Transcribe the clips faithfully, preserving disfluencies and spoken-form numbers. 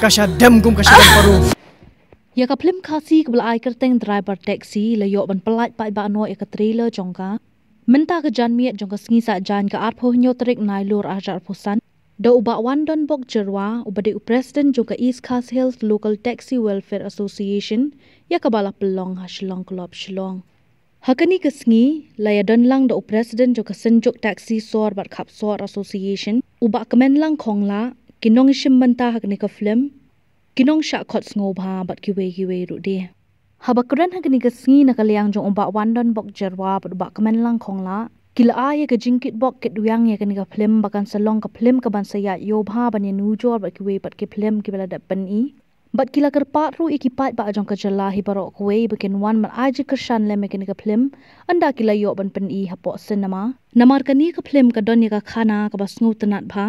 Ka sha dem kum ka sha dem paru. Ïa ka phlim Khasi kaba la ai kyrteng Driver Taxi la ïoh ban pyllait paidbah noh ïa ka trailer jong ka mynta ka janmiet jong ka sngi Saitjaiñ ka arphew hynñiew tarik Nailur arhajar arphew san da u Bah Wandonbok Jyrwa uba dei u President jong ka East Khasi Hills Local Taxi Welfare Association, ïa kaba la pynlong ha Shillong Club Shillong. Ha kane ka sngi la ïadon lang da u President jong ka Synjuk Taxi Sor bad Khap Sor Association, u Bah Kmenlang Khongla, ki nongshim bynta ha kane ka phlim, ki nongshah khot sngewbha bad kiwei kiwei ruh de. Haba kren ha kane ka sngi na ka liang jong u Bah Wandonbok Jyrwa bad u Bah Kmenlang Khongla, ki la ai ïa ka jingkitbok kitwang ïa kane ka phlim ba kan sa long ka phlim kaban sa ïaid ïew bha ban ïanujor bad kiwei pat ki phlim kiba la dep pyni. Bad ki la kyrpad ruh ïa ki paidbah jong ka jylla hi baroh kawei ba kin wan ban ai jingkyrshan lem ïa kane ka phlim ynda ki la ïoh ban pyni hapoh cinema. Namar kane ka phlim ka don ïa ka khana kaba sngewtynnat bha,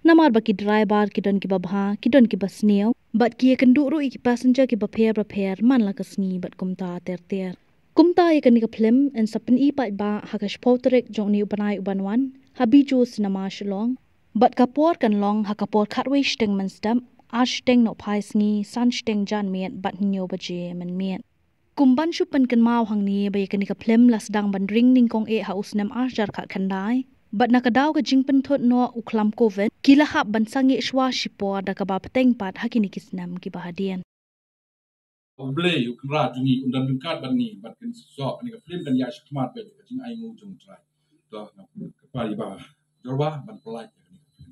namar ba ki driver ki don kiba bha, ki don kiba sniew, bad ki ïakynduh ruh ïa ki passenger kiba pher bapher man la ka sngi bad kumta ter ter. Kumta ïa kane ka phlim yn sa pyni paidbah ha ka shiphew tarik jong une u bnai uban wan ha Bijou Cinema Shillong. Bad ka por kan long ha ka por khatwei shiteng mynstep, ar shiteng nohphai sngi, san shiteng janmiet bad hynñiew baje mynmiet. Kum ban shu pynkynmaw hangne ba ïa kane ka phlim la sdang ban ring nyngkong eh ha u snem arhajar khatkhyndai. Bad na ka daw ka jingpynthut noh u khlam Covid, ki la hap ban sangeh shuwa shipor da kaba bteng pat ha kine ki snem kiba hadien. U Blei u Kynrad jong ngi un don ryngkat bad ngi bad kin suk ïa kane ka phlim kan ïa shakmat bad ka jingainguh jong u Trai. To, nga kyrpad ïa Bah Jyrwa ban pyllait ïa kane ka phlim.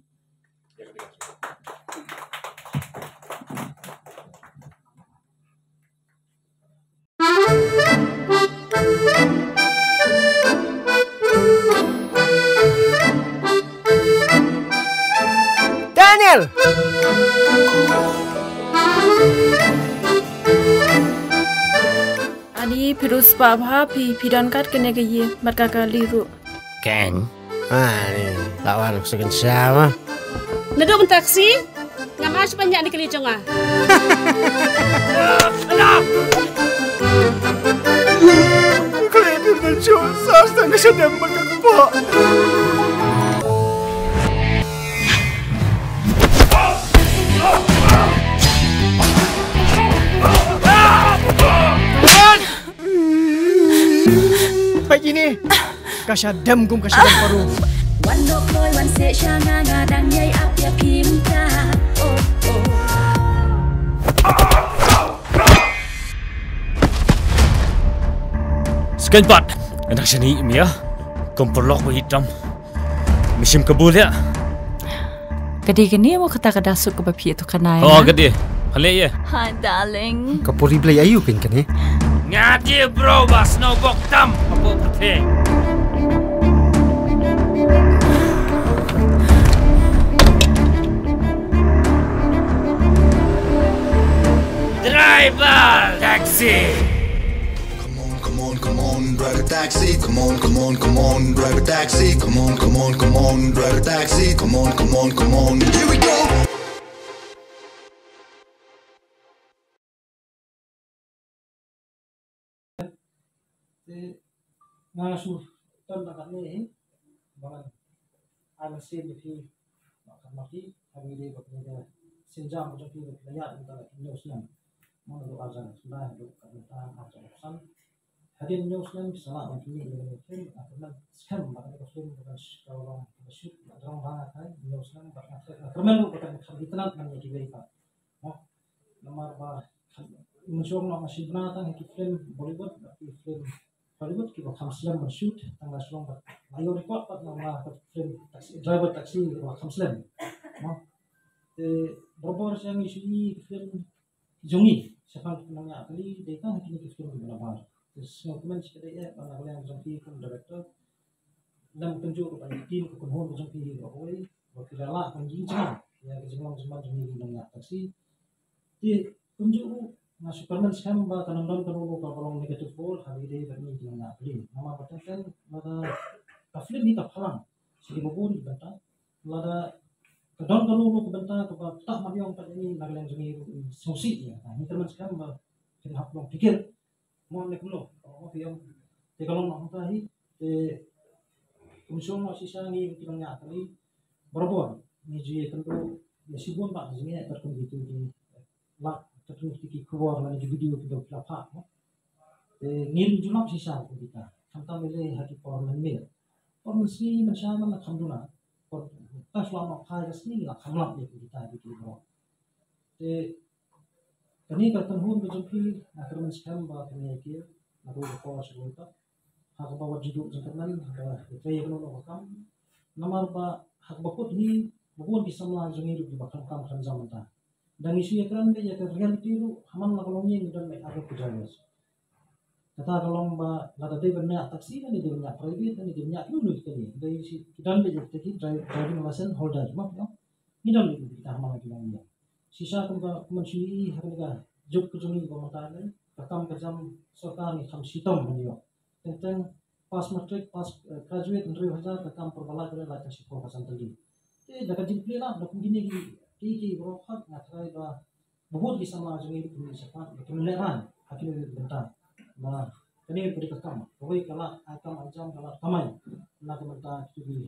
Ïa kane ka phlim. Daniel! Ani phi ruh spah bha phi, phi don kat kane ka ïing bad ka kali ruh. Ken. Ah, ni la wan second sama. Naduh mynta ka sngi ngam ai shuh ban ïa ni kali jong nga. Kali ni na chu sa stang ka shadem man ka kpa. Peit ïa ini. Ka sha dem kum ka sha dem paru. Wan noh kloi wan seh sha nga, nga dang ïai ap ïa phi mynta. Oh, oh. Skeiñ pat, nga dang shaniah ïa me ïa. Kum paralok ba ïeit tam. Me shim ka bul ïa. Ka dei kane mo kata ka da suk kaba phi ïathuh khana ïa. Oh, nga. Ka dei. Pha leh ïa. Hi, darling. Ka puri Blei aïu kein kane? Nga dei bro ba sngewbok tam hapoh pyrthei. Driver taxi. Come on, come on, come on, drive a taxi. Come on, come on, come on, drive a taxi. Come on, come on, come on, drive a taxi. Come on, come on, come on. Here we go. Te nga shu ton da kane hi ba ngan ai mynsiem ïa phi ba ka ma phi ha ngi dei ba phi da sienjam ba jong phi ba phi la ïaid mynta la ki hynñiew snem. Mo naduh arhajar khyndai haduh ka mynta arhajar arphew san. Hadien hynñiew snem phi sa lah ban pyni ïa kane ka film, nga kyrmen skhem ba kane ka film ka ban sh-, ka long kaba shoot ba jrong bha, nga kyrmen ruh ba kan kham itynnad ban ïa kiwei pat. Mo, namar ba mynshuwa nga shim bynta tang ha ki film Bollywood bad ki film Hollywood kiba kham slem ban shoot, tang la shu long ba la ïoh record pat na ka film taxi, driver taxi kiba kham slem. Mo, te barabor sha ngi shu ïohi ki film jong ngi shaphang ki nongñiah kali dei tang ha kine ki film kiba nabar. Te sngewkmen shikatdei eh ba na ka liang jong phi kum director lem kumjuh ruh ba ïa ki team ka kynhun ka jong phi hi baroh kawei ba ki la lah ban ïeng jingmut ïa ka jinglong jingman jong ngi ki nongñiah taxi. Te kumjuh ruh nga shu kyrmen skhem ba kan ym don kano kano kaba long negative role ha ngi dei ba ngi ki nongñiah film. Namar ba teng teng lada ka film hi ka phalang sha kiba bun ki bynta, lada ka don kano kano ka bynta kaba ktah mat ïong pat ïa ngi na ka liang jong ngi ruh ngi sngewsih ïa kata. Ngi kyrmen skhem ba kin hap long pyrkhat mo ne kumno, mo phi ong. Te ka long noh hangta hi, te kum shong noh shisha ngi ki nongñiah kali barabor ngi ju ïakynduh ïa shibun bah ki jingeh katkum kitu ki la, ka tu ki khubor la ki video ki do ki la phah, no? Te ngin ju lap shisha kum kita. Khamtam ïaleh ha ki por mynmiet. Por mynsngi mynshuwa man la kham duna. Por ta shu la ma phai ka sngi la kham lap ïa kita ki ki bro. Te kane ka kynhun ka jong phi nga kyrmen skhem ba kane ki na ko ko shu ta. Ha kaba wat jidu jong kyrmen ha ka trei ka no ka kam. Namar ba ha kaba kut hi ba bun ki samla jong ngi ruh ba kham kam kham jam ta. Dang ïa shu ïa kren beit ïa ka reality ruh ha man la ka longïing ngi don beit arphew ki drivers. Kata ka long ba lada dei ban ñiah taxi ne dei ban ñiah private ne dei ban ñiah inu inu kane. Dei shi ki don beit ïa kita ki dri-, driving license holder ma, no? Ngi don beit ïa kita ha man la ka longïing. Shisha kum ka kum shu ïohi ha kane ka juk ka jong ngi ba mynta ne ka kam ka jam sorkar ngi kham shitom ban ïoh. Teng teng pass matric, pass, eh, graduate hynriew hajar, ka kam por ba lait ka lait ka shiphew ka san tylli. Te da ka jingplie lad da kum kine ki, ki, ki bro khat nga tharai ba ba bun ki samla jong ngi ruh kin ïa shaphang, ba kin lehrain ha kine ki bynta. Ba kane ka dei ka kam, kawei ka lad ai kam ai jam, ka lad kamai na ka bynta kito ki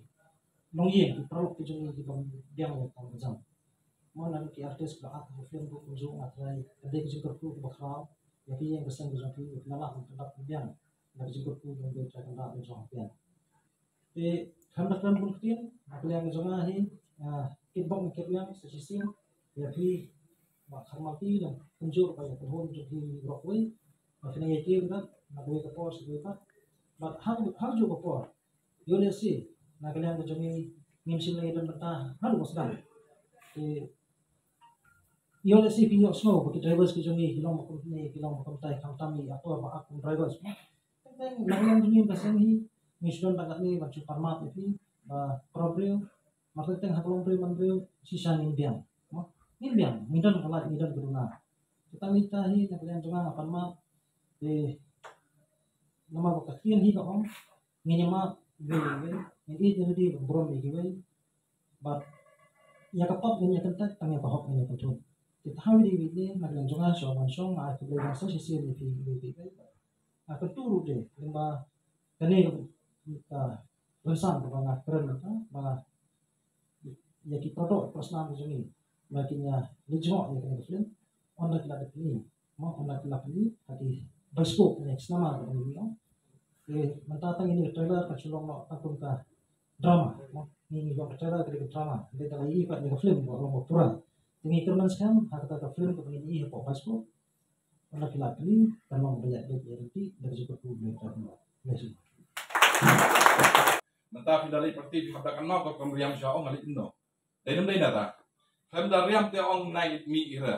longïing, ki paralok ki jong ngi kiba biang ïa ka kam ka jam. Mo, na ki artist ba act ha film ruh kumjuh nga tharai ka dei ka jingkyrkhu kaba khraw ïa ki ïing ki sem ki jong ki, ïa ki lad ban pyndap pynbiang na ka jingkyrkhu jong ki, ka jingkyrkhu jong ki. Te khamtam bun ktien na ka liang jong nga hi, ah, kit bok kit liang sa shisien ïa phi ba kharmati lang kumjuh ba ïa kynhun jong phi Brockway ba phi nang ïa kiew na kawei ka por sa kawei ka. Ba ha, ha juh ka por ïoh lehse na ka liang ka jong ngi ngim shym la ïadon bynta haduh ba sdang. Te ïoh lehse phi ïohsngew ba ki drivers ki jong ngi ki long ba kumne, ki long ba kumtai, khamtam ïa ki aktor ba ap kum drivers. Teng teng na ka liang jong ngi ka seng hi ngi shu don tang katne ban shu pan map ïa phi ba para briew. Mar teng teng ha ka longbriew manbriew shisha ngin biang. Mo, ngin biang, ngin don ka lait, ngin don ka duna. Te tang ita hi na ka liang jong nga nga pan map. Te namar ba ka ktien hi ka ong ngin ïa map iwei iwei, ngin ïeit ïa lade ban burom ïa kiwei. Bad ïa ka pop ngin ïa kyntait, tang ïa ka hok ngin ïa kynthup. Te ha iwei iwei ne na ka liang jong nga, shong ban shong, nga ai khublei ban sa shisien ïa phi iwei iwei. Nga kyntu ruh de lyngba kane ka rynsan kaba nga kren mynta ba ïa ki paralok parasnam ki jong ngi ba kin ïa leit jngoh ïa kane ka film. Ynda ki la dep pyni, mo, ynda ki la pyni ha ki bioskop ne cinema kaba ngi ong. Te mynta tang ïa kane ka trailer ka shu long noh tang kum ka drama, mo. Ngi ngi ong ka trailer ka dei ka drama, hynrei da la ïohi pat ïa ka film ka long ba pura. Te ngi kyrmen skhem ha kata ka film kaba ngi ïohi hapoh bioskop. Ynda ki la plie kan long ba ïa dei ïa riti da ka jingkyrkhu Blei Trai Kynrad. Blei Trai. Mynta phi da leit parti phi hap da kan mau ka kam riam sha ong leit no. Dei nam dei na ta. Kan da riam te ong nai mi ira.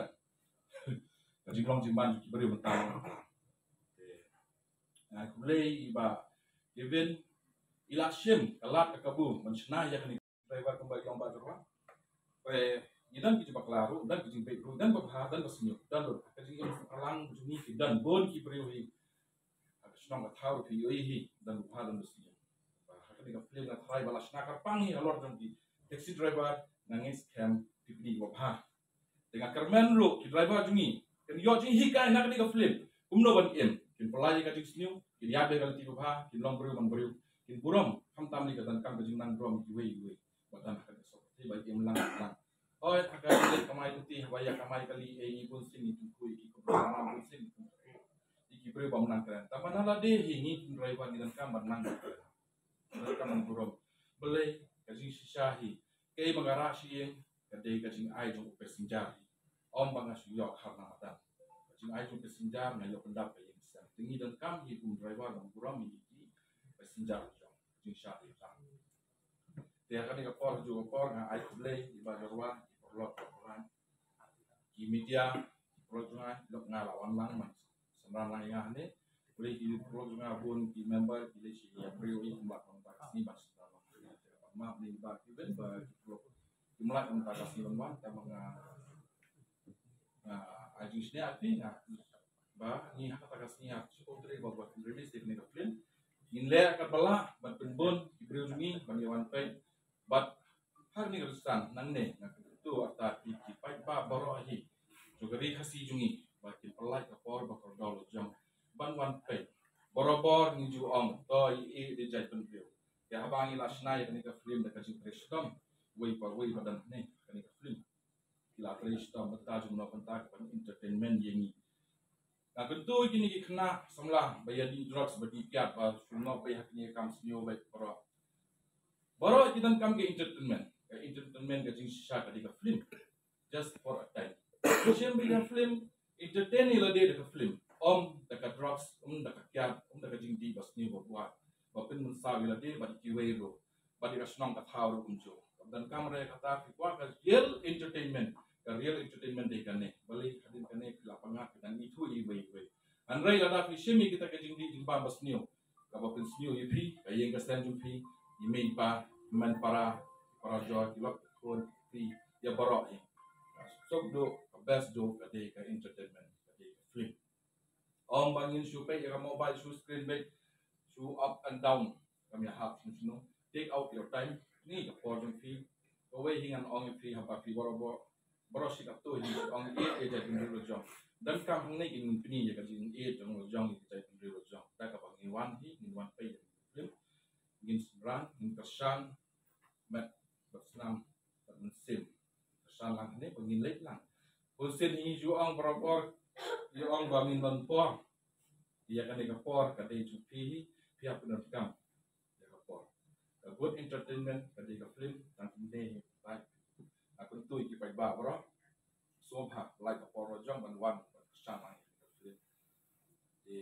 Ka jinglong jingman ki briew mynta. Ngai khublei i ba Kevin i la shim ka lad ka kabu ban shna ïa kane driver kumba i ong ba Jorwa. Pe ngi don ki jingbakla ruh, don ki jingbeit ruh, don ba bha, don ba sniew, don ruh ka jingim sngewkhlaw jong ngi ki don bun ki briew hi. Ha ka shnong ka thaw ruh phi ïohi hi, don ba bha, don ba sniew. Ba ha kane ka film nga tharai ba la shna kyrpang hi halor jong ki taxi driver, nga ngeit skhem phi pyni ba bha. Te nga kyrmen ruh ki driver jong ngi kin ïoh jinghikai na kane ka film kumno ban im, kin pynlait ïa ka jingsniew, kin ïaid beit ka lynti babha, kin long briew man briew, kin burom khamtam ïa ka donkam ka jingnang burom kiwei kiwei. Ba don ha ka sop te ba im lang lang. Oi, ha ka leit kamai lynti, haba ïa kamai kali, eh, ngi bun sien ngi kyntu ïa ki khubor, ngi bun sien ngi kyntu ïa ki briew bym nang kren. Tangba na lade hi ngi kum driver ngi donkam ban nang ban kren. Donkam ban burom. Balei ka jingshisha hi, kaei ba nga rah sha ïing ka dei ka jingai jong u passenger hi. Ym ba nga shu ïoh khar na madan. Ka jingai jong u passenger nga ïoh pyndap ka ïing sem. Te ngi donkam hi kum driver ban burom ïa ki passenger jong. Jingshisha hi ka. Te ha kane ka por, ha kajuh ka por nga ai khublei ïa i Bah Jorwa, ïa i paralok, ïa i paralok, ki media, ki paralok jong nga, lok nga la wan lang man. Sngewbha lang ïa nga hangne. Khublei ïa ki paralok jong nga bun, ki member, ki leit sha ïa briew ïa kumba kumba ka sngi ba sngewbha lang. Map ni ba ki ben ba ki paralok. Ki mlak kumba ka sngi ban wan, tangba nga, nga ai jingsngew ïa phi nga ba ngi ha kata ka sngi ha shu kong tre ba ba release ïa kane ka film. Ngin leh katba lah ban pynbun ki briew jong ngi ban ïa wan peit. Bad ha kane ka rynsan nangne nga kyntu ata ki ki paidbah baroh hi jong ka ri Khasi jong ngi ba kin pynlait ka por ba kordor la jong ban wan peit. Barabor ngi ju ong to ïa i dei jait bynriew. Te haba ngi la shna ïa kane ka film da ka jingtrei shitom wei pa wei ba don hangne kane ka film. ki la trei shitom bynta jong no bynta ka ban entertainment ïa ngi. Nga kyntu ïa kine ki khynnah samla ba ïa dih drugs ba dih kiad ba shu noh beit ha kine ki kam sniew beit baroh. Baroh ki donkam ka entertainment. Ka entertainment ka jingshisha ka dei ka film. Just for a time. Shem beit ïa film, entertain ïa lade da ka film. Ym da ka drugs, ym da ka kiad, ym da ka jingdih ba sniew ba buaid. Ba pynmynsaw ïa lade bad kiwei ruh. Bad ïa ka shnong ka thaw ruh kumjuh. Ka donkam re kata phi kwah ka real entertainment. Ka real entertainment dei kane. Balei hadien kane phi la pyngat phi dang ithuh iwei iwei. Hynrei lada phi shim ïa kita ka jingdih jingbam ba sniew, kaba pynsniew ïa phi, ka ïing ka sem jong phi, i mei i pa, i hynmen para, para jong, ki lok ki khun, phi, ïa baroh hi. Ka suk duh, ka best duh, ka dei ka entertainment, ka dei ka film. Ym ba ngin shu peit ïa ka mobile, shu screen beit, shu up and down. Kam ïahap shano shano. Take out your time. Ni ka por jong phi. Kawei hi ngan ong ïa phi haba phi baroh baroh. Baroh shi katto hi ong ïeit ïa ka jaitbynriew la jong. Donkam hangne ngin pyni ïa ka jingïeit jong la jong ïa ka jaitbynriew la jong. Da kaba ngin wan hi, ngin wan peit ïa ka film. Ngin shynrang, ngin kyrshan. Met bad snam bad mynsiem. Kyrshan lang hangne ba ngin leit lang. Bun sien hi ju ong barabor, ju ong ba ngin don por. Ïa kane ka por ka dei jong phi hi, phi hap pyndonkam ïa ka por. Ka good entertainment ka dei ka film, tang kine hi. Bye. Nga kyntu ïa ki paidbah baroh. Sngewbha pynlait ka por la jong ban wan ban kyrshan lang ïa ka film. Te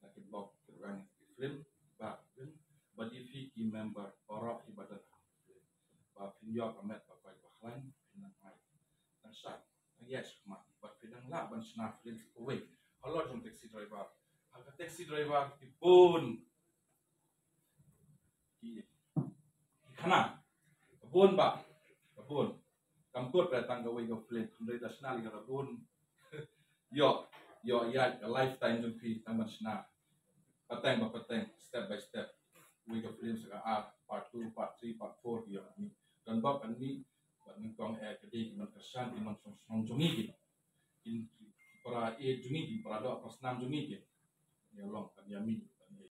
Nga kynbok kyrpang ïa ki film ba film ba dei phi ki member baroh kiba don ha film ba phin ïoh ka met ba koit ba khlaiñ phin nang ai nang shai nang ïaid shakhmat ba phin nang lah ban shna film sa kawei. Halor jong taxi driver, ha ka taxi driver ki bun ki ki khana ka bun ba ka bun. Kam kut ba tang kawei ka film hynrei da shna lei ka bun. Ïoh, ïoh ïa ka lifetime jong phi tang ban shna. Pateng ba pateng, step by step. Wei ka film sa ka ar, part two, part three, part four, ïoh ni. Don bok kan ni, bad nyngkong eh ka dei ki man kyrshan, ki man shnong shnong jong ngi ki. Kin para eh jong ngi, kin para doh, para snam jong ngi ki. Ïa long kan ïa mi.